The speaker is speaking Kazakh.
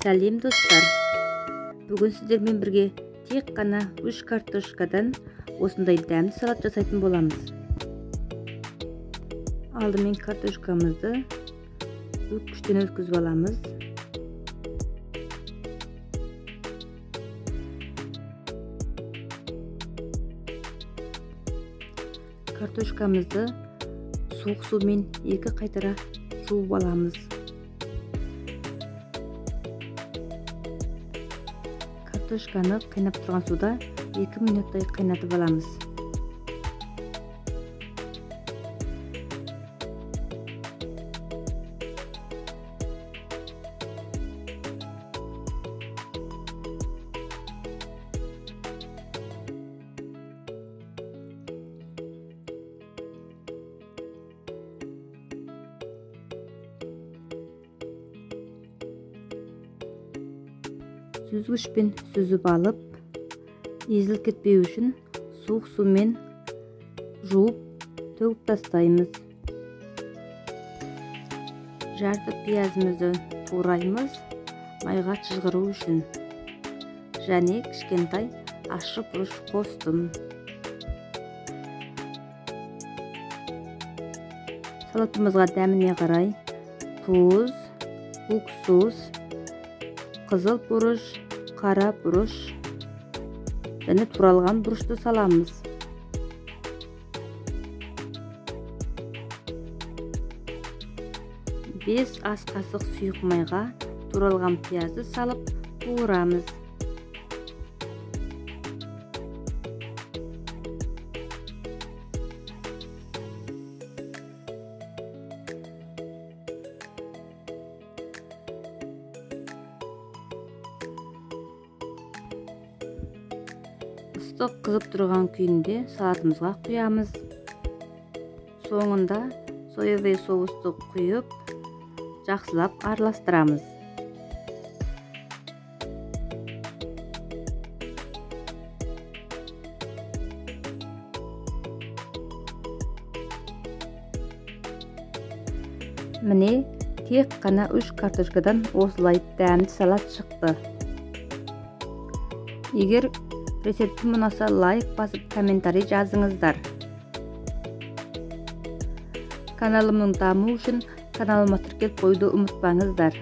Сәлем достар. Бүгін сіздермен бірге тек қана 3 картошкадан осындай дәмді салат жасайтын боламыз. Алдымен картошкамызды үккіштен өткізіп аламыз. Картошкамызды суық сумен 2 қайтара жуып аламыз. Картошканы қайнап тұрған суда 2 минуттай қайнатып аламыз. Сүзгішпен сүзіп алып, езіліп кетпеу үшін суық сумен жуып төгіп тастаймыз. Жарты пиязымызды тураймыз, майға шыжғыру үшін. Және кішкентай ащы бұрыш қостым. Салатымызға дәміне қарай тұз, уксус, қызыл бұрыш, қара бұрыш және туралған бұрышты саламыз. 5 ас қасық сұйық майға туралған пиязды салып қуырамыз. Ыстық қызып тұрған күйінде салатымызға құямыз. Соңында соевый соусты құйып, жақсылап араластырамыз. Міне, тек қана 3 картошкадан осылай дәмді салат шықты. Егер рецептім ұнаса, лайк басып комментарий жазыңыздар. Каналымның дамуы үшін каналыма тіркеліп қоюды ұмытпаңыздар.